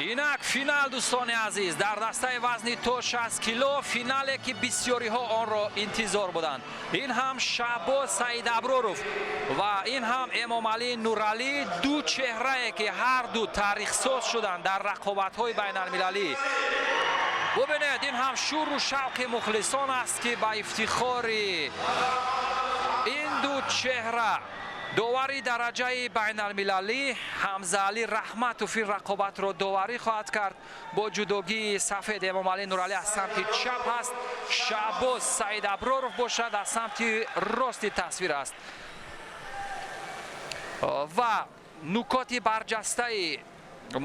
Инак финал, дӯстони азиз, дар дастаи вазни то 60 кило, финале ки бисёриҳо онро интизор буданд. Ин ҳам Шаҳбоз Саидаброров ва ин ҳам Эмомалӣ Нуралӣ, ду чеҳрае ки ҳар ду таърихсоз шуданд дар рақобатҳои байналмилалӣ. Бубинед, ин ҳам шуру шавқи мухлисон аст, ки ба ифтихори ин ду чеҳра довари дараҷаи байналмилалӣ Ҳамзаалӣ Раҳматов ин рақобатро доварӣ хоҳад кард. Бо ҷудогии сафед Эмомалӣ Нуралӣ аз самти чап ҳаст, Шаҳбоз Саидаброров бошад, аз самти рости тасвир аст. Ва нукоти барҷастаи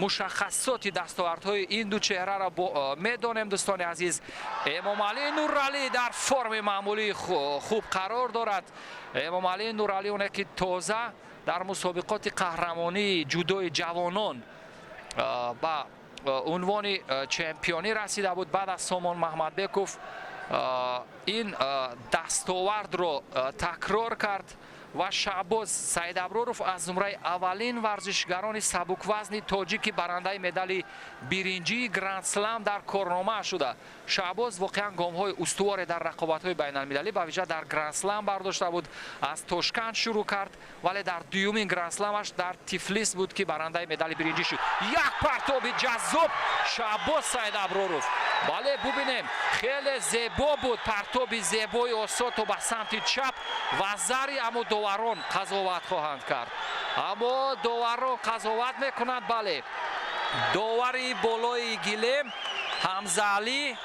мушаххасоти дастовардҳои ин ду чеҳраро медонем, дӯстони азиз. Эмомалӣ Нуралӣ дар форми маъмулии хуб қарор дорад. Эмомалӣ Нуралӣ оне ки тоза дар мусобиқоти қаҳрамонии ҷудои ҷавонон ба унвони чемпионӣ расида буд баъд аз Сомон Маҳмадбеков, ин дастовардро такрор кард. Ва Шаҳбоз Саидаброров аз зумраи аввалин варзишгарони сабуквазни тоҷики барандаи медали биринҷии Грандслам дар корнома шуда. Шаҳбоз воқеан гомҳои устуворе дар рақобатҳои байналмилалӣ, ба вижа дар Грандслам бардошта буд. Аз Тошканд шурӯъ кард, вале дар дуюмин Грандсламаш дар Тифлис буд, ки барандаи медали биринҷӣ шуд. Як партоби ҷаззоб, Шаҳбоз Саидаброров. Бале, бубинем, хеле зебо буд, партоби зебои осото ба самти чап. Вазари, аммо доварон қазоват хоҳанд кард, аммо доварон қазоват мекунанд. Бале, довари болои гилем Ҳамзаалӣ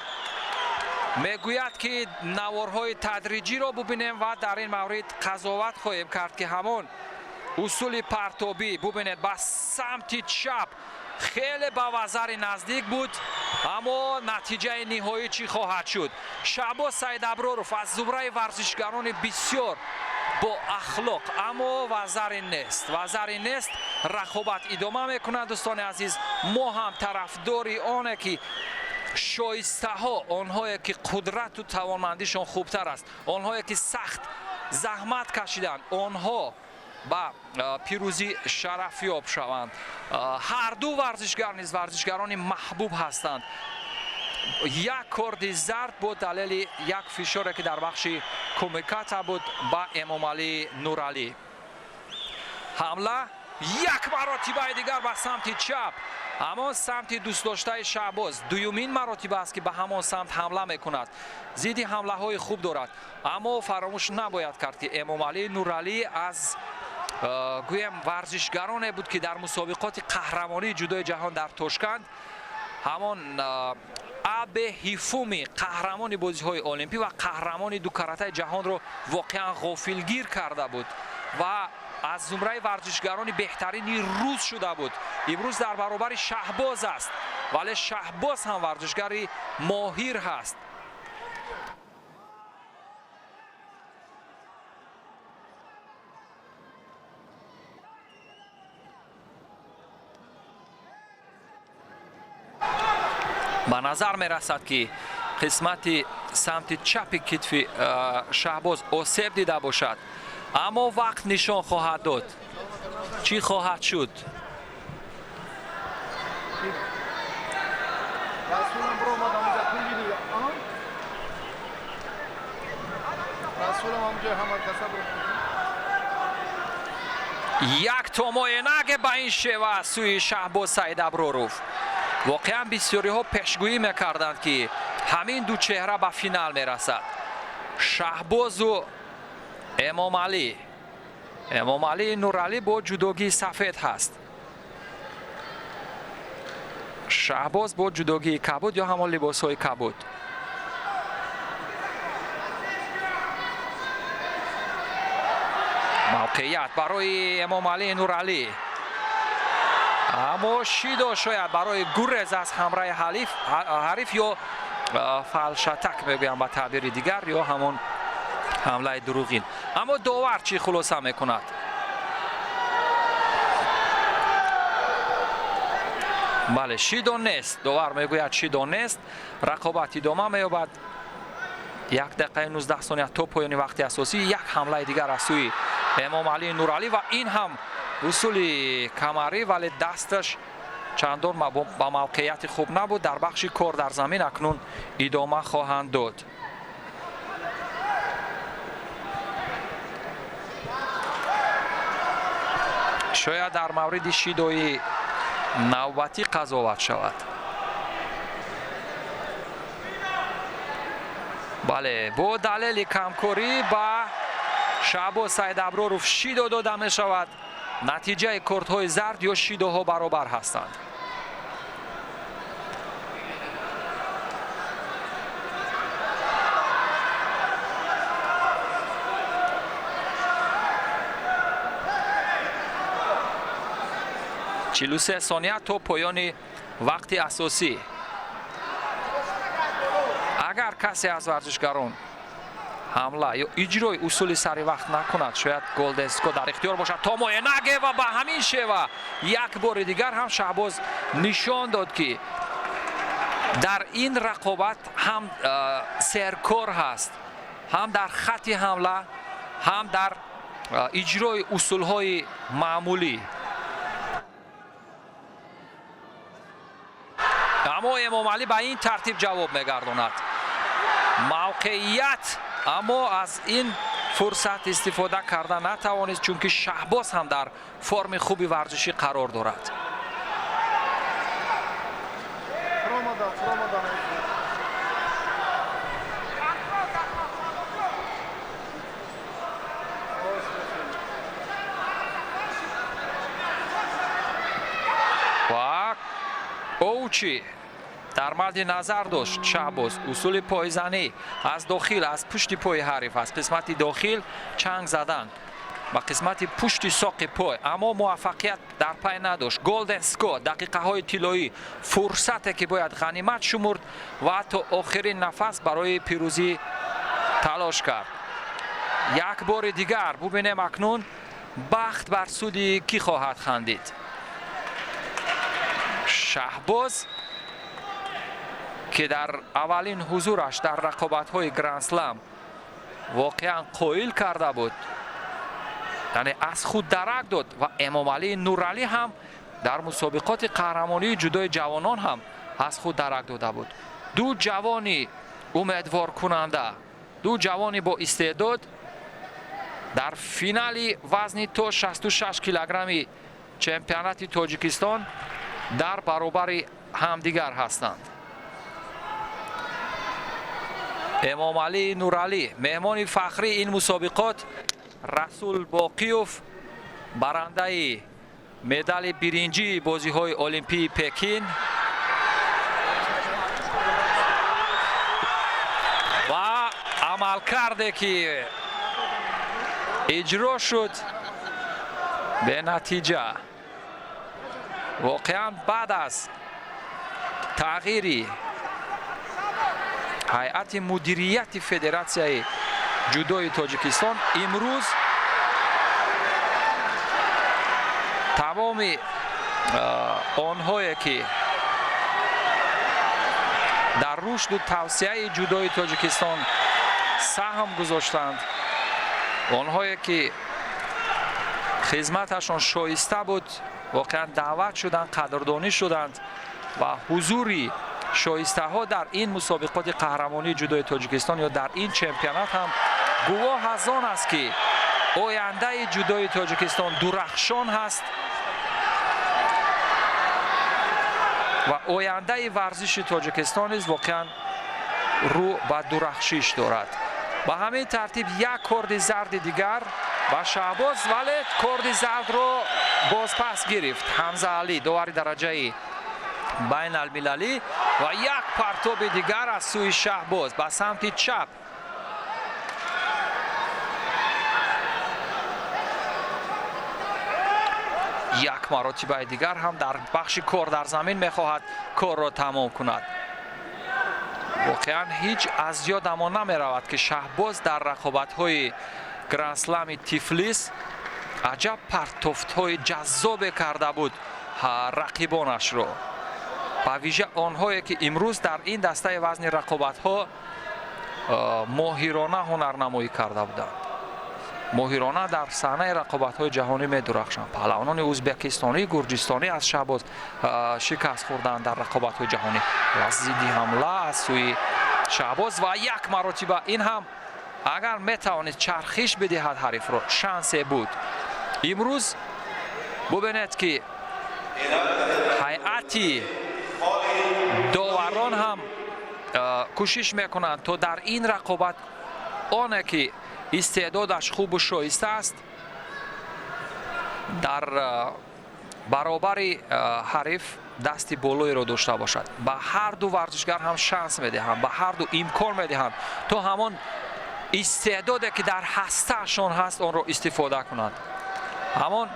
мегӯяд, ки наворҳои тадриҷиро бубинем ва дар ин маврид қазоват хоҳем кард, ки ҳамон усули партобӣ, бубинед, ба самти чап хеле ба вазари наздик буд, аммо натиҷаи ниҳоӣ чӣ хоҳад шуд? Шаҳбоз Саидаброров аз зумраи варзишгарони бисёр бо ахлоқ, аммо вазари нест, вазари нест. Рақобат идома мекунад, дӯстони азиз. Мо ҳам тарафдори оне ки шоистаҳо, онҳое ки қудрату тавонмандишон хубтар аст, онҳое ки сахт заҳмат кашиданд, онҳо ба пирӯзӣ шарафёб шаванд. Ҳарду варзишгар низ варзишгарони маҳбуб ҳастанд. Як корди зард бо далели як фишоре, ки дар бахши кумиката буд, ба Эмомалӣ Нуралӣ. Ҳамла як маротибаи дигар ба самти чап, ҳамон самти дӯстдоштаи Шаҳбоз. Дуюмин маротиба аст, ки ба ҳамон самт ҳамла мекунад, зидди ҳамлаҳои хуб дорад. Аммо фаромӯш набояд кард, ки Эмомалӣ Нуралӣ аз гӯям варзишгароне буд, ки дар мусобиқоти қаҳрамонии ҷудои ҷаҳон дар Тошканд ҳамон Абе Ҳифуми, қаҳрамони бозиҳои олимпӣ ва қаҳрамони дукаратаи ҷаҳонро воқеан ғофилгир карда буд ва аз зумраи варзишгарони беҳтарини рӯз шуда буд. Имрӯз дар баробари Шаҳбоз аст, вале Шаҳбоз ҳам варзишгари моҳир ҳаст. Ба назар мерасад, ки қисмати самти чапи китфи Шаҳбоз осеб дида бошад, аммо вақт нишон хоҳад дод, чӣ хоҳад шуд. Расулам биромад ҳамуҷа кунҷини Расулам ҳамуҷа ҳама каса биромад. Як томоенаге ба ин шева сӯи Шаҳбоз Саидаброров. Воқеан бисёриҳо пешгӯӣ мекарданд, ки ҳамин ду чеҳра ба финал мерасад, Шаҳбозу Эмомалӣ. Эмомалӣ Нуралӣ бо ҷудогии сафед ҳаст, Шаҳбоз бо ҷудогии кабуд ё ҳамон либосҳои кабуд. Мавқеият барои Эмомалӣ Нуралӣ, аммо шидо шояд барои гурез аз ҳамраи ҳариф ё фалшатак мегӯям ба таъбири дигар, ё ҳамон ҳамлаи дурӯғин. Аммо довар чӣ хулоса мекунад? Бале, шидо нест. Довар мегӯяд, шидо нест, рақобат идома меёбад. 1 дақиқаи 19 сония то поёни вақти асосӣ. Як ҳамлаи дигар аз сӯи Эмомалӣ Нуралӣ ва ин ҳам Усули камарӣ, вале дасташ чандон ба мавқеияти хуб набуд. Дар бахши кор дар замин акнун идома хоҳанд дод. Шояд дар мавриди шидои навбатӣ қазоват шавад. Бале, бо далели камкорӣ ба Шаҳбоз Саидаброров шидо дода мешавад. Натиҷаи кортҳои зард ё шидоҳо баробар ҳастанд. 43 сония то поёни вақти асосӣ. Агар касе аз варзишгарон ҳамла ё иҷрои усули сари вақт накунад, шояд Голден Скот дар ихтиёр бошад. Томоe наге ва ба ҳамин шева як бори дигар ҳам Шаҳбоз нишон дод, ки дар ин рақобат ҳам серкор ҳаст, ҳам дар хатти ҳамла, ҳам дар иҷрои усулҳои маъмулӣ. Аммо Эмомалӣ ба ин тартиб ҷавоб мегардонад. Мавқеият, аммо аз ин фурсат истифода карда натавонист, чунки Шаҳбоз ҳам дар форми хуби варзишӣ қарор дорад. Ва оучи дар марди назар дошт Шаҳбоз. Усули пойзанӣ аз дохил, аз пушти пои ҳариф, аз қисмати дохил чанг задан ба қисмати пушти соқи пой, аммо муваффақият дар пай надошт. Голден Скот, дақиқаҳои тиллоӣ, фурсате ки бояд ғанимат шумурд ва то охирин нафас барои пирӯзӣ талош кард. Як бори дигар бубинем, акнун бахт бар суди кӣ хоҳад хандид. Шаҳбоз, ки дар аввалин ҳузураш дар рақобатҳои Гранд-Слам воқеан қоил карда буд, яъне аз худ дарак дод, ва Эмомалӣ Нуралӣ ҳам дар мусобиқоти қаҳрамонии ҷудои ҷавонон ҳам аз худ дарак дода буд. Ду ҷавони умедворкунанда, ду ҷавони бо истеъдод дар финали вазни то 66 килограмми чемпионати Тоҷикистон дар баробари ҳамдигар ҳастанд. Эмомалӣ Нуралӣ меҳмони фахрии ин мусобиқот, Расул Боқиёв барандаи медали биринҷии бозиҳои Олимпии Пекин ва амалкарде ки иҷро шуд бенатиҷа. Воқеан баъд аз тағйири ҳайати мудирияти Федератсияи ҷудои Тоҷикистон имрӯз тамоми онҳое ки дар рушду тавсияи ҷудои Тоҷикистон саҳм гузоштанд, онҳое ки хизматашон шоиста буд, воқеан даъват шуданд, қадрдонӣ шуданд ва ҳузури шоистаҳо дар ин мусобиқоти қаҳрамонии ҷудои Тоҷикистон ё дар ин чемпионат ҳам гувоҳ аз он аст, ки ояндаи ҷудои Тоҷикистон дурахшон ҳаст ва ояндаи варзиши Тоҷикистон низ воқеан рӯ ба дурахшиш дорад. Ба ҳамин тартиб як корди зарди дигар ба Шаҳбоз, вале корди зардро бозпас гирифт Ҳамзаалӣ, довари дараҷаи байналмилалӣ, ва як партоби дигар аз сӯи Шаҳбоз ба самти чап. Як маротибаи дигар ҳам дар бахши кор дар замин мехоҳад корро тамом кунад. Воқеан ҳеҷ аз ёдамон намеравад, ки Шаҳбоз дар рақобатҳои Гранд-Слами Тифлис аҷаб партофтҳои ҷаззобе карда буд рақибонашро, ба вижа онҳое ки имрӯз дар ин дастаи вазни рақобатҳо моҳирона ҳунарнамоӣ карда буданд. Моҳирона дар саҳнаи рақобатҳои ҷаҳонӣ медурахшанд. Паҳлавонони ӯзбекистонӣ, гурҷистонӣ аз Шаҳбоз шикаст хӯрданд дар рақобатҳои ҷаҳонӣ. Ва зидди ҳамла аз сӯи Шаҳбоз ва як маротиба ин ҳам агар метавонист чархиш бидиҳад ҳарифро, шансе буд. Имрӯз бубинед, ки ҳайати доварон ҳам кӯшиш мекунанд, то дар ин рақобат оне ки истеъдодаш хубу шоиста аст, дар баробари ҳариф дасти болоеро дошта бошад. Ба ҳар ду варзишгар ҳам шанс медиҳанд, ба ҳар ду имкон медиҳанд, то ҳамон истеъдоде ки дар ҳастаашон ҳаст, онро истифода кунанд, ҳамон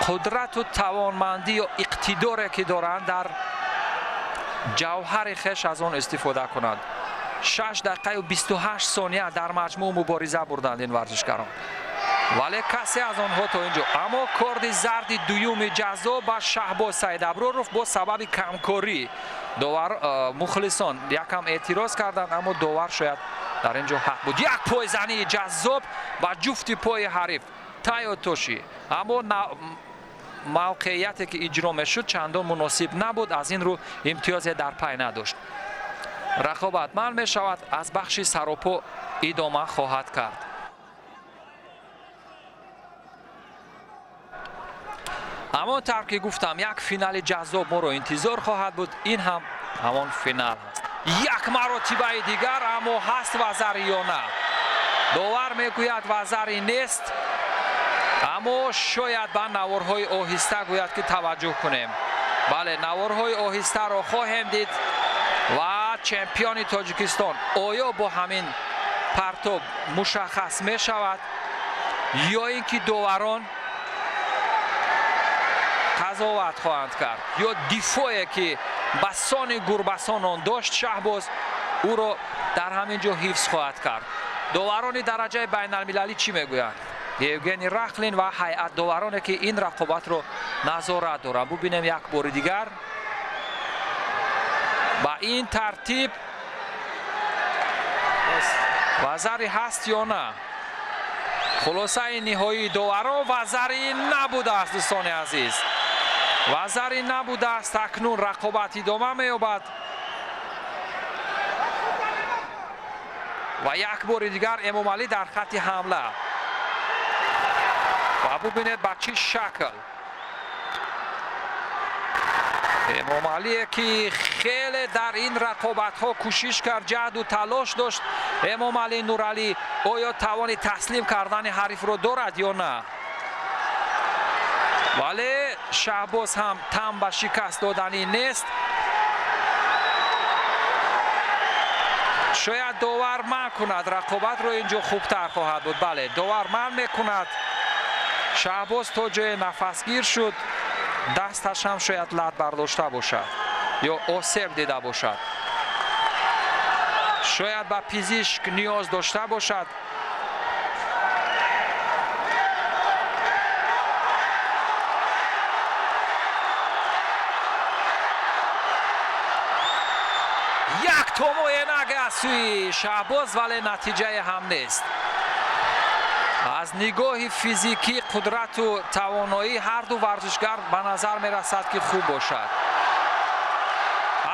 қудрату тавонмандӣ ё иқтидоре ки доранд, дар ҷавҳари хеш аз он истифода кунанд. 6 дақиқаю 28 сония дар маҷмӯъ мубориза бурданд ин варзишгарон, вале касе аз онҳо то ин ҷо. Аммо корди зарди дуюми ҷазо ба Шаҳбоз Саидаброров бо сабаби камкорӣ. Довар, мухлисон якам эътироз карданд, аммо довар шояд дар ин ҷо ҳақ буд. Як пойзании ҷаззоб ба ҷуфти пои ҳариф, тайотоши, аммо мавқеияте ки иҷро мешуд, чандон муносиб набуд, аз ин рӯ имтиёзе дар пай надошт. Рақобат манъ мешавад, аз бахши саропо идома хоҳад кард. Ҳамон тавр ки гуфтам, як финали ҷаззоб моро интизор хоҳад буд. Ин ҳам ҳамон финал ҳаст. Як маротибаи дигар, аммо ҳаст вазари ё на? Довар мегӯяд, вазари нест, аммо шояд ба наворҳои оҳиста гӯяд, ки таваҷҷӯҳ кунем. Бале, наворҳои оҳистаро хоҳем дид ва чемпиони Тоҷикистон оё бо ҳамин партоб мушаххас мешавад ё ин ки доварон қазоват хоҳанд кард, ё дифое ки ба сони гурбасон он дошт Шаҳбоз, ӯро дар ҳамин ҷо ҳифз хоҳад кард? Доварони дараҷаи байналмилалӣ чӣ мегӯянд? Евгений Рахлин ва ҳайат довароне ки ин рақобатро назорат доранд. Бубинем як бори дигар. Ба ин тартиб вазари ҳаст ё на? Хулосаи ниҳоии доварон: вазари набудааст. Дӯстони азиз, вазари набудааст. Акнун рақобат идома меёбад ва як бори дигар Эмомалӣ дар хатти ҳамла. Ва бубинед, ба чӣ шакл Эмомалие ки хеле дар ин рақобатҳо кӯшиш кард, ҷаҳду талош дошт. Эмомалӣ Нуралӣ оё тавони таслим кардани ҳарифро дорад ё на? Вале Шаҳбоз ҳам тан ба шикаст доданӣ нест. Шояд довар манъ кунад рақобатро, ин ҷо хубтар хоҳад буд. Бале, довар манъ мекунад. Шаҳбоз то ҷое нафасгир шуд, дасташ ҳам шояд лат бардошта бошад ё осеб дида бошад, шояд ба пизишк ниёз дошта бошад. Як томоенаг аз сӯи Шаҳбоз, вале натиҷае ҳам нест. Аз нигоҳи физикӣ, қудрату тавоноӣ ҳарду варзишгар ба назар мерасад, ки хуб бошад,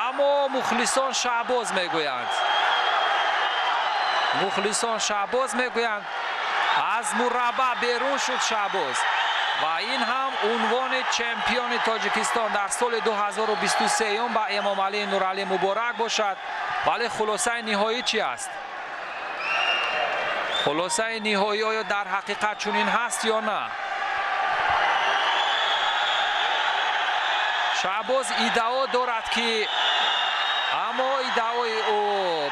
аммо мухлисон Шаҳбоз мегӯянд, мухлисон Шаҳбоз мегӯянд. Аз мураббаъ берун шуд Шаҳбоз ва ин ҳам унвони чемпиони Тоҷикистон дар соли 2023 ба Эмомалӣ Нуралӣ муборак бошад. Вале хулосаи ниҳоӣ чӣ аст? Хулосаи ниҳоӣ оё дар ҳақиқат чунин ҳаст ё на? Шаҳбоз иддао дорад ки, аммо иддаои ӯ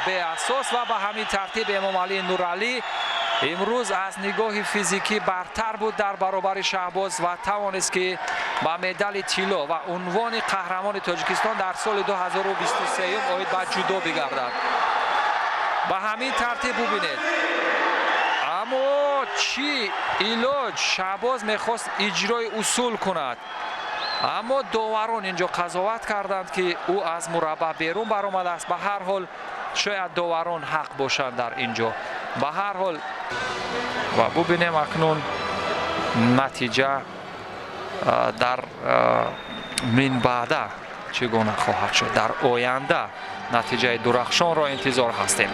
беасос ва ба ҳамин тартиб Эмомалӣ Нуралӣ имрӯз аз нигоҳи физикӣ бартар буд дар баробари Шаҳбоз ва тавонист, ки ба медали тилло ва унвони қаҳрамони Тоҷикистон дар соли 2023 оид ба ҷудо бигардад. Ба ҳамин тартиб бубинед, аммо чӣ илоҷ? Шаҳбоз мехост иҷрои усул кунад, аммо доварон ин ҷо қазоват карданд, ки ӯ аз мураббаъ берун баромадааст. Ба ҳар ҳол, Шояд доварон ҳақ бошанд дар ин ҷо. Ба ҳар ҳол, ва бубинем акнун натиҷа дар минбаъда чӣ гуна хоҳад шуд. Дар оянда натиҷаи дурахшонро интизор ҳастем.